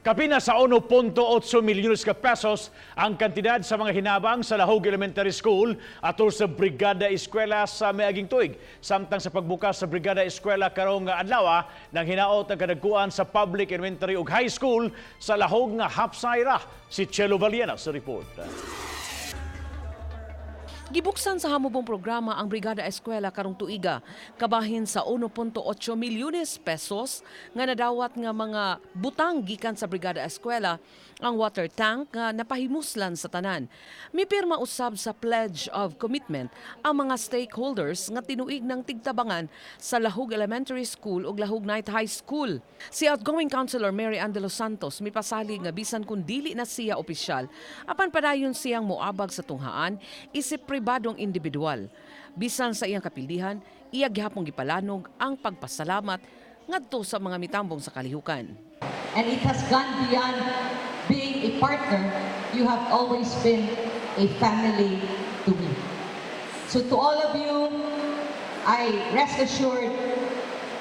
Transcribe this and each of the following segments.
Kapina sa 1.8 milyones ka pesos ang kantidad sa mga hinabang sa Lahug Elementary School atol sa Brigada Eskwela sa miaging tuig. Samtang sa pagbukas sa Brigada Eskwela karong adlaw, nang hinaot ang kadagkuan sa public elementary ug high school sa Lahug nga hapsay ra. Si Chelo Valiena sa report. Gibuksan sa hamubong programa ang Brigada Eskwela karong tuiga, kabahin sa 1.8 milyones pesos nga nadawat nga mga butang gikan sa Brigada Eskwela ang water tank nga napahimuslan sa tanan. Mipirma usab sa Pledge of Commitment ang mga stakeholders nga tinuig ng tigtabangan sa Lahug Elementary School ug Lahug Night High School. Si outgoing Councilor Mary Ann de los Santos mipasalig nga bisan kung dili na siya opisyal, apan padayon siyang moabag sa tunghaan isip pribadong individual. Bisan sa iyang kapildihan, iya gihapong gipalanog ang pagpasalamat ngadto sa mga mitambong sa kalihukan. And it has gone beyond being a partner. You have always been a family to me. So to all of you, I rest assured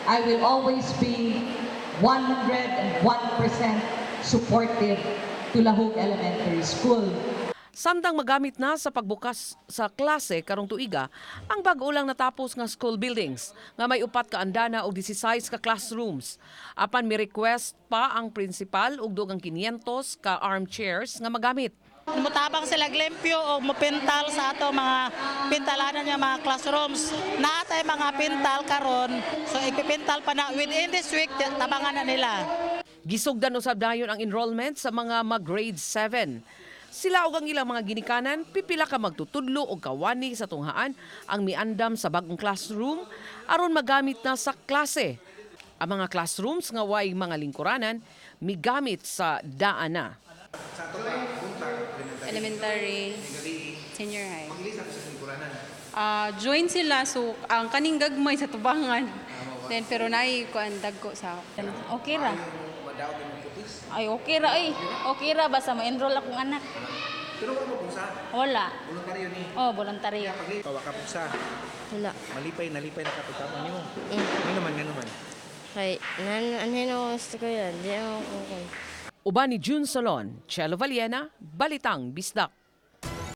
I will always be 101% supportive to Lahug Elementary School. Samtang magamit na sa pagbukas sa klase karong tuiga ang bag-o lang natapos nga school buildings nga may upat ka andana og 16 ka classrooms. Apan mi request pa ang principal og dugang 500 ka armchairs nga magamit. Mutabang sila limpyo o mupintal sa ato mga pintalanan nga mga classrooms. Naa tay mga pintal karon, so ipipintal pa na within this week, tabangan na nila. Gisugdan usab dayon ang enrollment sa mga mag-grade 7. Sila og ang ilang mga ginikanan, pipila ka magtutudlo og kawani sa tunghaan ang miandam sa bagong classroom aron magamit na sa klase. Ang mga classrooms nga way mga lingkuranan migamit sa daan na. Elementary, senior high. Join sila, so ang kaning gagmay sa tubangan. Then pero naay kuan dagko sa Okay ra. Ay, okay ra ay. Okay ra basta ma-enroll akong anak. Pero wala mo pugsa? Wala. Voluntaryo ni. Oh, voluntaryo. Kawa ka pugsa. Wala. Malipay, nalipay na kapitama nimo. Ano naman, nga naman? Kay, nan, ano ako gusto ko yan. Di ako kung Uban ni June Solon, Chelo Valiena, Balitang Bisdak.